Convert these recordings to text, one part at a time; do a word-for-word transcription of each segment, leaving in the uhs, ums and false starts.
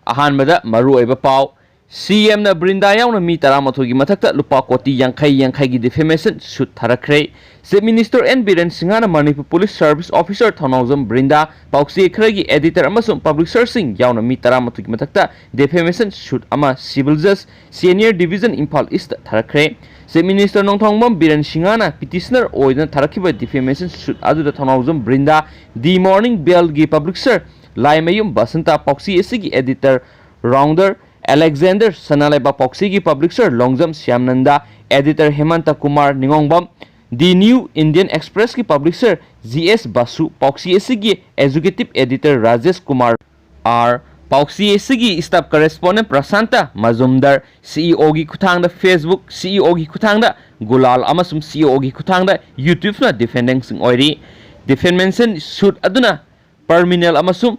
ꯑꯍꯥꯟꯕꯗ ꯃꯔꯨꯑꯣꯏꯕ ꯄꯥꯎ꯫ ꯁꯤ ꯑꯦꯝꯅ ꯕ꯭ꯔꯤꯟꯗꯥ ꯌꯥꯎꯅ ꯃꯤ ꯇꯔꯥꯃꯥꯊꯣꯏꯒꯤ ꯃꯊꯛꯇ ꯂꯨꯄꯥ ꯀꯣꯇꯤ ꯌꯥꯡꯈꯩ ꯌꯥꯡꯈꯩꯒꯤ defamation suit ꯊꯥꯔꯛꯈ꯭ꯔꯦ꯫ Chief Minister N Biren Singh ꯅ Manipur Police Service Officer ꯊꯧꯅꯥꯎꯖꯝ ꯕ꯭ꯔꯤꯟꯗꯥ, ꯄꯥꯎꯆꯦ ꯈꯔꯒꯤ editor ꯑꯃꯁꯨꯡ publisherꯁꯤꯡ ꯌꯥꯎꯅ ꯃꯤ ꯇꯔꯥꯃꯥꯊꯣꯏꯒꯤ ꯃꯊꯛꯇ defamation suit ꯑꯃ Civil Judge, Senior Division, Imphal East ꯇ ꯊꯥꯔꯛꯈ꯭ꯔꯦ꯫ Chief Minister ꯅꯣꯡꯊꯣꯝꯕꯝ ꯕꯤꯔꯦꯟ ꯁꯤꯡꯍꯅ petitioner ꯑꯣꯏꯗꯨꯅ ꯊꯥꯔꯛꯈꯤꯕ defamation suit ꯑꯗꯨꯗ ꯊꯧꯅꯥꯎꯖꯝ ꯕ꯭ꯔꯤꯟꯗꯥ, The Morning Bell ꯒꯤ publisher ꯂꯥꯏꯃꯌꯨꯝ ꯕꯁꯟꯇ, ꯄꯥꯎꯆꯦ ꯑꯁꯤꯒꯤ editor Rounder Alexander, ꯁꯅꯥꯂꯩꯕꯥꯛ ꯄꯥꯎꯆꯦꯒꯤ publisher Longjam Shyamananda, editor Hemanta Kumar Ningombam, The New Indian Express ꯀꯤ publisher ꯖꯤ ꯑꯦꯁ ꯕꯥꯁꯨ, ꯄꯥꯎꯆꯦ ꯑꯁꯤꯒꯤ executive editor Rajesh Kumar R, ꯄꯥꯎꯆꯦ ꯑꯁꯤꯒꯤ staff correspondent ꯄ꯭ꯔꯁꯥꯟꯇ ꯃꯖꯨꯝꯗꯔ, CEO ꯒꯤ ꯈꯨꯠꯊꯥꯡꯗ Facebook, CEO ꯒꯤ ꯈꯨꯠꯊꯥꯡꯗ ꯒꯨꯂꯥꯜ ꯑꯃꯁꯨꯡ CEO ꯒꯤ ꯈꯨꯠꯊꯥꯡꯗ YouTube ꯅ defendantꯁꯤꯡ ꯑꯣꯏꯔꯤ꯫ Defamation suit ꯑꯗꯨꯅ permanent ꯑꯃꯁꯨꯡ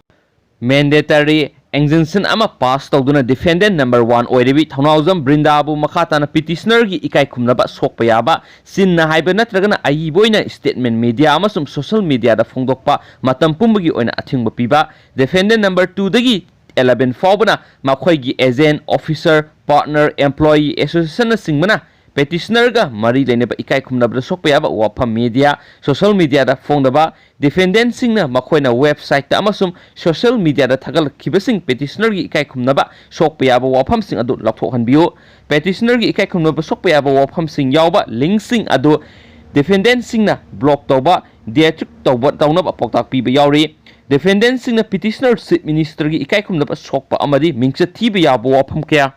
mandatory injunction ꯑꯃ pass ꯇꯧꯗꯨꯅ defendant number one ꯑꯣꯏꯔꯤꯕꯤ ꯊꯧꯅꯥꯎꯖꯝ ꯕ꯭ꯔꯤꯟꯗꯥꯕꯨ ꯃꯈꯥ ꯇꯥꯅ petitionerꯒꯤ ꯏꯀꯥꯏ ꯈꯨꯝꯅꯕ ꯁꯣꯛꯄ ꯌꯥꯕ, ꯆꯤꯟꯅ ꯍꯥꯏꯕ ꯅꯠꯇ꯭ꯔꯒꯅ ꯑꯏꯕ ꯑꯣꯏꯅ statement media ꯑꯃꯁꯨꯡ social media ꯗ ꯐꯣꯡꯗꯣꯛꯄ ꯃꯇꯝ ꯄꯨꯝꯕꯒꯤ ꯑꯣꯏꯅ ꯑꯊꯤꯡꯕ ꯄꯤꯕ, defendant number two ꯗꯒꯤ eleven ꯐꯥꯎꯕꯅ ꯃꯈꯣꯏꯒꯤ agent, officer, partner, employee, association ꯅꯆꯤꯡꯕꯅ petitionerꯒ ꯃꯔꯤ ꯂꯩꯅꯕ ꯏꯀꯥꯏ ꯈꯨꯝꯅꯕꯗ ꯁꯣꯛꯄ ꯌꯥꯕ ꯋꯥꯐꯝ media, social media ꯗ ꯐꯣꯡꯗꯕ, defendantꯁꯤꯡꯅ ꯃꯈꯣꯏꯅ website ꯇ ꯑꯃꯁꯨꯡ social media ꯗ ꯊꯥꯒꯠꯂꯛꯈꯤꯕꯁꯤꯡ petitionerꯒꯤ ꯏꯀꯥꯏ ꯈꯨꯝꯅꯕ ꯁꯣꯛꯄ ꯌꯥꯕ ꯋꯥꯐꯝꯁꯤꯡ ꯑꯗꯨ ꯂꯧꯊꯣꯛꯍꯟꯕꯤꯌꯨ꯫ Petitionerꯒꯤ ꯏꯀꯥꯏ ꯈꯨꯝꯅꯕ ꯁꯣꯛꯄ ꯌꯥꯕ ꯋꯥꯐꯝꯁꯤꯡ ꯌꯥꯎꯕ linkꯁꯤꯡ ꯑꯗꯨ defendantꯁꯤꯡꯅ block ꯇꯧꯕ, deactivate ꯇꯧꯕ, ꯇꯧꯅꯕ ꯄꯥꯎꯇꯥꯛ ꯄꯤꯕ ꯌꯥꯎꯔꯤ꯫ Defendantꯁꯤꯡꯅ petitioner, Chief Ministerꯒꯤ ꯏꯀꯥꯏ ꯈꯨꯝꯅꯕ ꯁꯣꯛꯄ ꯑꯃꯗꯤ ꯃꯤꯡꯆꯠ ꯊꯤꯕ ꯌꯥꯕ ꯋꯥꯐꯝ ꯀꯌꯥ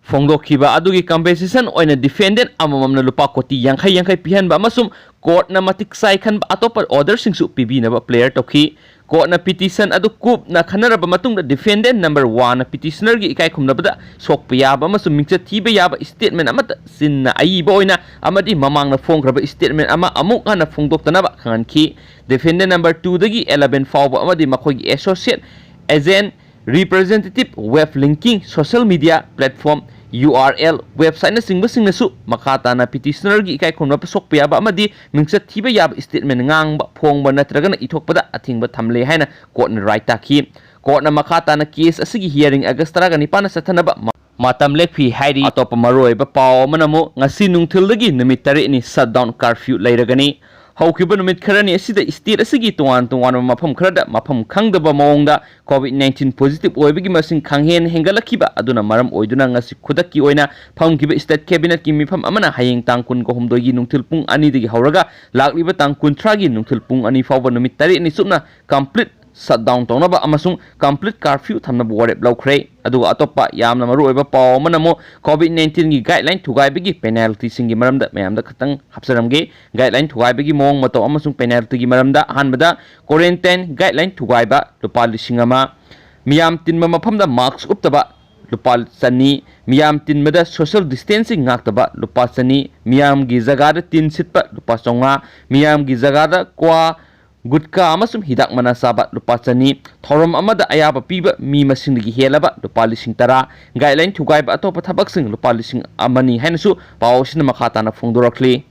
ꯐꯣꯡꯗꯣꯛꯈꯤꯕ ꯑꯗꯨꯒꯤ compensation ꯑꯣꯏꯅ defendant ꯑꯃꯃꯝꯅ ꯂꯨꯄꯥ ꯀꯣꯇꯤ ꯌꯥꯡꯈꯩ ꯌꯥꯡꯈꯩ ꯄꯤꯍꯟꯕ ꯑꯃꯁꯨꯡ courtꯅ ꯃꯇꯤꯛ ꯆꯥꯏ ꯈꯟꯕ ꯑꯇꯣꯞꯄ orderꯁꯤꯡꯁꯨ ꯄꯤꯕꯤꯅꯕ prayer ꯇꯧꯈꯤ꯫ Courtꯅ petition ꯑꯗꯨ ꯀꯨꯞꯅ ꯈꯟꯅꯔꯕ ꯃꯇꯨꯡꯗ defendant number oneꯅ petitionerꯒꯤ ꯏꯀꯥꯏ ꯈꯨꯝꯅꯕꯗ ꯁꯣꯛꯄ ꯌꯥꯕ ꯑꯃꯁꯨꯡ ꯃꯤꯡꯆꯠ ꯊꯤꯕ ꯌꯥꯕ statement ꯑꯃꯠꯇ ꯆꯤꯟꯅ ꯑꯏꯕ ꯑꯣꯏꯅ ꯑꯃꯗꯤ ꯃꯃꯥꯡꯗ ꯐꯣꯡꯈ꯭ꯔꯕ statement ꯑꯃ ꯑꯃꯨꯛ ꯍꯟꯅ ꯐꯣꯡꯗꯣꯛꯇꯅꯕ ꯈꯪꯍꯟꯈꯤ꯫ Defendant number twoꯗꯒꯤ eleven ꯐꯥꯎꯕ ꯑꯃꯗꯤ ꯃꯈꯣꯏꯒꯤ associate, agent, representative, web linking, social media platform, URL, websiteꯅꯆꯤꯡꯕꯁꯤꯡꯅꯁꯨ ꯃꯈꯥ ꯇꯥꯅ petitionerꯒꯤ ꯏꯀꯥꯏ ꯈꯨꯝꯅꯕ ꯁꯣꯛꯄ ꯌꯥꯕ ꯑꯃꯗꯤ ꯃꯤꯡꯆꯠ ꯊꯤꯕ ꯌꯥꯕ statement ꯉꯥꯡꯕ, ꯐꯣꯡꯕ ꯅꯠꯇ꯭ꯔꯒꯅ ꯏꯊꯣꯛꯄꯗ ꯑꯊꯤꯡꯕ ꯊꯝꯂꯦ ꯍꯥꯏꯅ courtꯅ right ꯇꯥꯈꯤ꯫ ꯀꯣꯔꯠꯅ ꯃꯈꯥ ꯇꯥꯅ ꯀꯦꯁ ꯑꯁꯤꯒꯤ ꯍꯤꯌꯥꯔꯤꯡ ꯑꯥꯒꯁ ꯇꯔꯥꯒ ꯅꯤꯄꯥꯟꯗ ꯆꯠꯊꯅꯕ ꯃ-, ꯃꯇꯝ ꯂꯦꯞꯈꯤ ꯍꯥꯏꯔꯤ꯫ ꯑꯇꯣꯞꯄ ꯃꯔꯨꯑꯣꯏꯕ ꯄꯥꯎ ꯑꯃꯅ ꯑꯃꯨꯛ ꯉꯁꯤ ꯅꯨꯡꯊꯤꯜꯗꯒꯤ ꯅꯨꯃꯤꯠ ꯇꯔꯦꯠꯅꯤ ꯁꯠꯗꯥꯎꯟ ꯀꯥꯔꯐ꯭ꯌꯨ ꯂꯩꯔꯒꯅꯤ꯫ ꯍꯧꯈꯤꯕ ꯅꯨꯃꯤꯠ ꯈꯔꯅꯤ ꯑꯁꯤꯗ ꯁ꯭ꯇꯦꯠ ꯑꯁꯤꯒꯤ ꯇꯣꯉꯥꯟ ꯇꯣꯉꯥꯟꯕ ꯃꯐꯝ ꯈꯔꯗ ꯃꯐꯝ ꯈꯪꯗꯕ ꯃꯑꯣꯡꯗ ꯀꯣꯚꯤꯗ ꯅꯥꯏꯟꯇꯤꯟ ꯄꯣꯖꯤꯇꯤꯚ ꯑꯣꯏꯕꯒꯤ ꯃꯁꯤꯡ ꯈꯪꯍꯦꯟ ꯍꯦꯟꯒꯠꯂꯛꯈꯤꯕ ꯑꯗꯨꯅ ꯃꯔꯝ ꯑꯣꯏꯗꯨꯅ ꯉꯁꯤ ꯈꯨꯗꯛꯀꯤ ꯑꯣꯏꯅ ꯐꯝꯈꯤꯕ ꯁ꯭ꯇꯦꯠ ꯀꯦꯕꯤꯅꯦꯠꯀꯤ ꯃꯤꯐꯝ ꯑꯃꯅ ꯍꯌꯦꯡ ꯇꯥꯡ ꯀꯨꯟꯒ ꯍꯨꯝꯗꯣꯏꯒꯤ ꯅꯨꯡꯊꯤꯜ ꯄꯨꯡ ꯑꯅꯤꯗꯒꯤ ꯍꯧꯔꯒ ꯂꯥꯛꯂꯤꯕ ꯇꯥꯡ ꯀꯨꯟꯊ꯭ꯔꯥꯒꯤ ꯅꯨꯡꯊꯤꯜ ꯄꯨꯡ ꯑꯅꯤ ꯐꯥꯎꯕ ꯅꯨꯃꯤꯠ ꯇꯔꯦꯠꯅꯤ ꯆꯨꯞꯅ ꯀꯝꯄ꯭ꯂꯤꯠ ꯁꯠꯗꯥꯎꯟ ꯇꯧꯅꯕ ꯑꯃꯁꯨꯡ ꯀꯝꯄ꯭ꯂꯤꯠ ꯀꯥꯔꯐ꯭ꯌꯨ ꯊꯝꯅꯕ ꯋꯥꯔꯦꯞ ꯂꯧꯈ꯭ꯔꯦ꯫ ꯑꯗꯨꯒ ꯑꯇꯣꯞꯄ ꯌꯥꯝꯅ ꯃꯔꯨꯑꯣꯏꯕ ꯄꯥꯎ ꯑꯃꯅ ꯑꯃꯨꯛ ꯀꯣꯚꯤꯗ ꯅꯥꯏꯟꯇꯤꯟꯒꯤ ꯒꯥꯏꯗꯂꯥꯏꯟ ꯊꯨꯒꯥꯏꯕꯒꯤ ꯄꯦꯅꯥꯜꯇꯤꯁꯤꯡꯒꯤ ꯃꯔꯝꯗ ꯃꯌꯥꯝꯗ ꯈꯛꯇꯪ ꯍꯥꯞꯆꯔꯝꯒꯦ꯫ ꯒꯥꯏꯗꯂꯥꯏꯟ ꯊꯨꯒꯥꯏꯕꯒꯤ ꯃꯑꯣꯡ ꯃꯇꯧ ꯑꯃꯁꯨꯡ ꯄꯦꯅꯥꯜꯇꯤꯒꯤ ꯃꯔꯝꯗ ꯑꯍꯥꯟꯕꯗ ꯀ꯭ꯋꯥꯔꯦꯟꯇꯥꯏꯟ ꯒꯥꯏꯗꯂꯥꯏꯟ ꯊꯨꯒꯥꯏꯕ ꯂꯨꯄꯥ ꯂꯤꯁꯤꯡ ꯑꯃ, ꯃꯤꯌꯥꯝ ꯇꯤꯟꯕ ꯃꯐꯝꯗ ꯃꯥꯁꯛ ꯎꯞꯇꯕ ꯂꯨꯄꯥ ꯆꯅꯤ, ꯃꯤꯌꯥꯝ ꯇꯤꯟꯕꯗ ꯁꯣꯁꯤꯌꯦꯜ ꯗꯤꯁꯇꯦꯟꯁꯤꯡ ꯉꯥꯛꯇꯕ ꯂꯨꯄꯥ ꯆꯅꯤ, ꯃꯤꯌꯥꯝꯒꯤ ꯖꯒꯥꯗ ꯇꯤꯟ ꯁꯤꯠꯄ ꯂꯨꯄꯥ ꯆꯥꯝꯃꯉꯥ, ꯃꯤꯌꯥꯝꯒꯤ ꯖꯒꯥꯗ ꯀ꯭ꯋꯥ, ꯒꯨꯠꯀꯥ ꯑꯃꯁꯨꯡ ꯍꯤꯗꯥꯛ ꯃꯅꯥ ꯆꯥꯕ ꯂꯨꯄꯥ ꯆꯅꯤ, ꯊꯧꯔꯝ ꯑꯃꯗ ꯑꯌꯥꯕ ꯄꯤꯕ ꯃꯤ ꯃꯁꯤꯡꯗꯒꯤ ꯍꯦꯜꯂꯕ ꯂꯨꯄꯥ ꯂꯤꯁꯤꯡ ꯇꯔꯥ, ꯒꯥꯏꯗꯂꯥꯏꯟ ꯊꯨꯒꯥꯏꯕ ꯑꯇꯣꯞꯄ ꯊꯕꯛꯁꯤꯡ ꯂꯨꯄꯥ ꯂꯤꯁꯤꯡ ꯑꯃꯅꯤ ꯍꯥꯏꯅꯁꯨ ꯄꯥꯎ ꯑꯁꯤꯅ ꯃꯈꯥ ꯇꯥꯅ ꯐꯣꯡꯗꯣꯔꯛꯂꯤ꯫